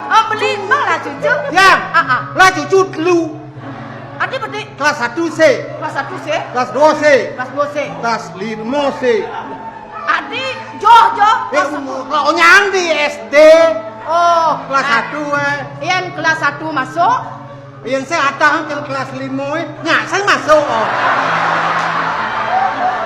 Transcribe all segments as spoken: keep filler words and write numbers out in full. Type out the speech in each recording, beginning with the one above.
Oh, beli bang lah cucu. Ya. Ah, ah. Lah cucu telu. Adi bedik. Kelas satu C. Kelas satu C. Kelas dua C. Kelas dua C. Kelas lima C. Adi joh joh. Ya, kelas satu. Kalau nyang di S D. Oh, kelas ah, satu, eh. Yang kelas satu masuk. Yang saya atah ke kelas lima, eh. Nyak, saya masuk, oh.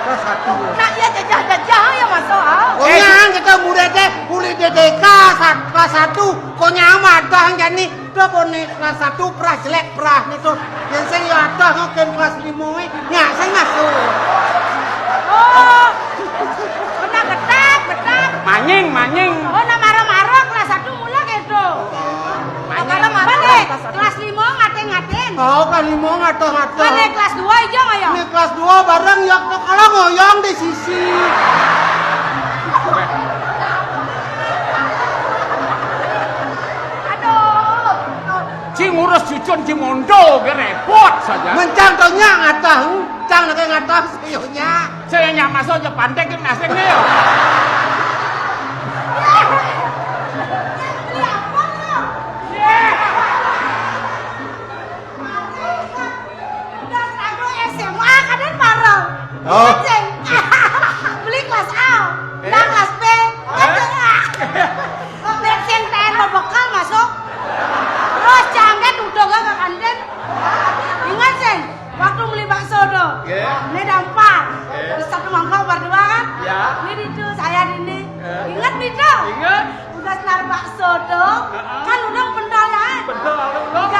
Kelas satu. Nak, ya jajah-jajah yang masuk, ah. Oh, eh, nyang kita murid deh, boleh D D K sa-, kelas satu. Kok nyang atah jani, dah boleh kelas satu, perah jelek, perah ni tu. Yang saya atah ke kelas lima, eh. Nyak, saya masuk. Oh, benar, betul, betul. Manying, manying. Oh, nak marah-marah kelas satu mula gitu. Manying. Marah-marah kelas satu. Kelas lima ngaten-ngaten. Oh, kelas lima ngaten-ngaten. Mana kelas dua aja ngoyong? Ini kelas dua bareng ya, kalau ngoyong di sisi. Aduh. Ci ngurus cucun ci mondo, ge repot saja. Mencang to nyak ngatah, cang lagi ngatah, sayonya. Saya nyak masuk aja pandek kan asing nih, ya. Udah lagu S M A kadang parel. Oh. Ceng. Beli kelas A, eh? Nah, kelas B. Eh? Nek sing taen bebekel masuk. Terus jangket udah gak ke kantin. Ingat sih, waktu beli bakso tuh. Nggih. Ini ada empat. Nggih. Terus satu mangkok berdua kan? Ya. Ini itu saya ini. Eh. Ingat nih tuh. Ingat. Udah senar bakso tuh. Heeh. Kan udah pentol ya. Pentol, udah. Tiga